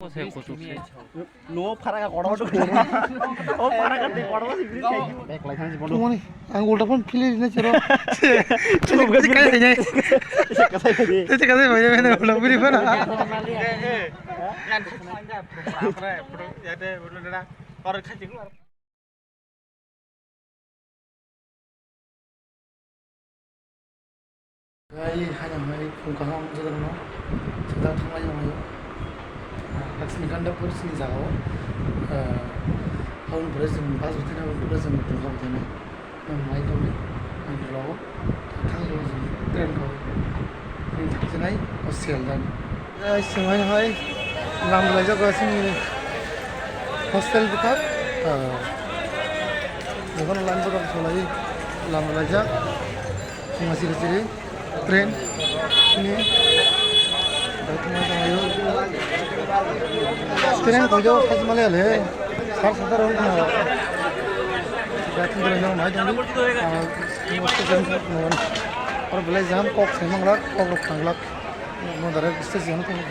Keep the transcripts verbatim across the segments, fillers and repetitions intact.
No, para ka kotor. O para ka tei kotor si bini. Bek lai thang si bondo. Tumani, ang ulta phone philai rina chero. Chelo bwkha khai nai. Cheka sai nai. Cheka sai nai, ulta phone philai rina. Gai haino hai phung kaham jaga no sida thanglai nang hai. Lakshmi Kandapur sini jaga o. Aboni pore jeng bus bwthai nai, aboni pore jeng tongkha bwthai nai. Nang nai tongdi, ang rw o thang rw jeng train rw. Ang thang sinai o Sealdah. Gai swngnai hai lam laijak o sini. Hostel bwkhak, ah, jokhon line bwkhak solai, lama laijak, chuma chiri chiri, train, ini, bai thangma tanglaio. Train koido, sajmali ale, sar sata rong thang. Bai thang thang nang nai thang di, ah, station, oro belai jam, kok sai manglak, kok rok thanglak. Mo direct station o tongo.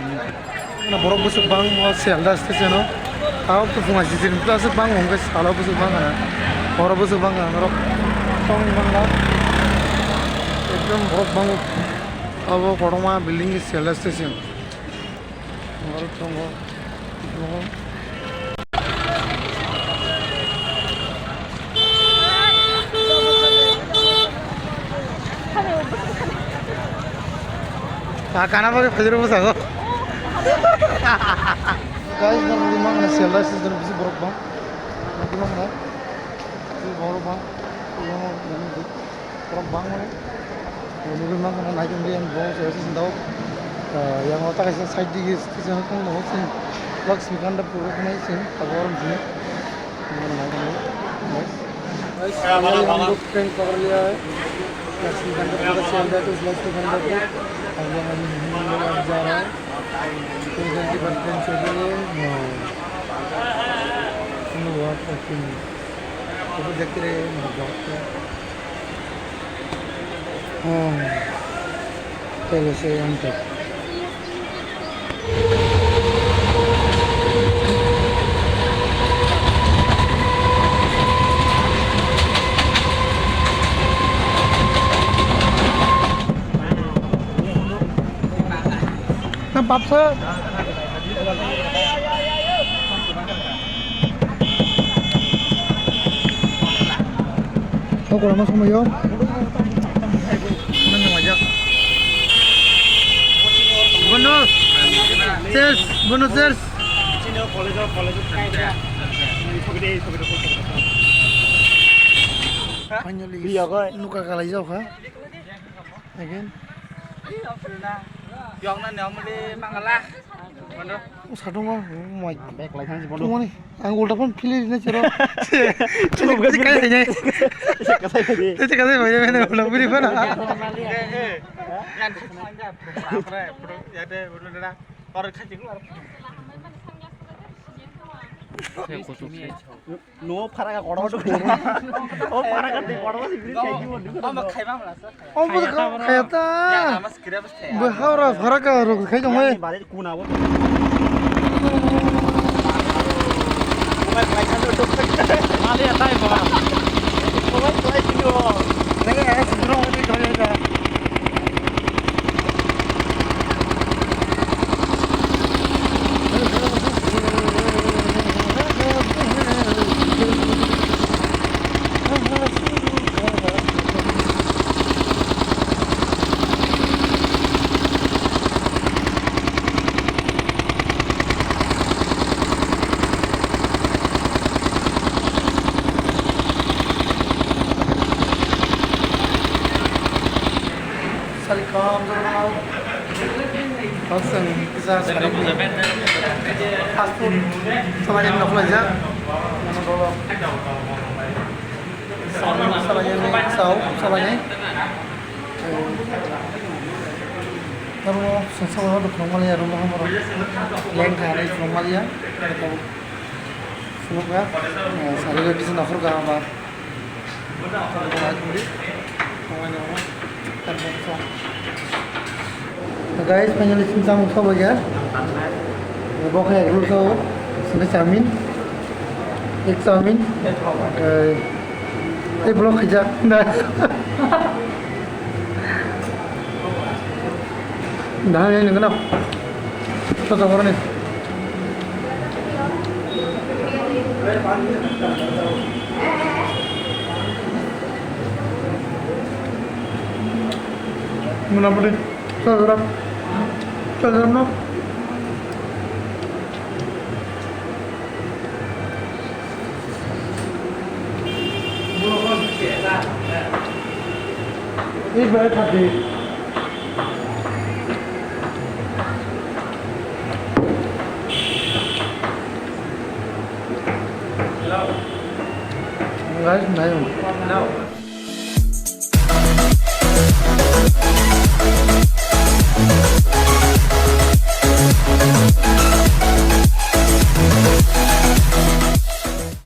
Na borok bwswk bangma Sealdah station o. Tabuk to phunga sijin plus bangma hwnkhe salo bwswk bangkha na. Horo bwswk bangkha norok tong bangla. Ekdom borok bango. Abo kotorma building Sealdah station. Borok tongo. Ka-, kana bagwi phaijak rw bwskango. Guys, nang nugwi mankha Sealdah station bisi borok bang. Nugwi mankha. Bisi borok bang. Borok bang mani. Nugwi mankha na naitung di ang bo se se sindao. Ah, yang o ta kaisa side digi station kung no sin. Lakshmi Kandapur khnai sin abo rom sin. Nugwi mankha na. Guys, finally हम लोग ट्रेन पकड़ लिया है। लक्ष्मी कांडपुर से अंदर तो लक्ष्मी कांडपुर। हम लोग अभी हिंदी में जा रहा है। तो इधर की बस ट्रेन चल रही है। नो। No, what fucking. ऊपर देखते रहे, no, what. Oh, tele se anto. Bapsa. Kok rama somoi yo. Bono. Cheers. Bono cheers. Finally, nuka kalai jao kha. Again. Yokna ni omli mangala. Bondo. Sadung ma, mai. Bek lai thang si bondo. Tumani, ang ulta phone philai rina chero. Chelo bwkha khai nai. Cheka sai nai. Cheka sai nai, ulta phone philai rina. Yan thang thang ja. Pro, pro, ya de, pro, pro. Or khai jing. No, para ka kotor. O para ka tei kotor si bini khai dibo. Omo khai ma mala sa. Omo khai ta. Ama skira bas khai. Bo hawra para ka ro khai jong mai. Bare kuna bo. Mali atai ba. Nang es dro ni khai ja. Sari kom jor. Kok seng kisa sari. Fast food. Salai nok lai jak. Salai ni sao salai ni. Taruh sengsa orang tu pernah melihat rumah orang. Lain kali pernah melihat. Sumukha, eh, sari bai bisi nakhorkha ba. Guys, finally sini samung sobo ya. Bo khe egg roll kho, sini chowmin, egg chowmin, eh, tei vlog khaijak. Dahai nang gana. Sosa boroni. Muna bole. Sosa jora. Sosa jora no. Ei bai thati. Guys, nayo.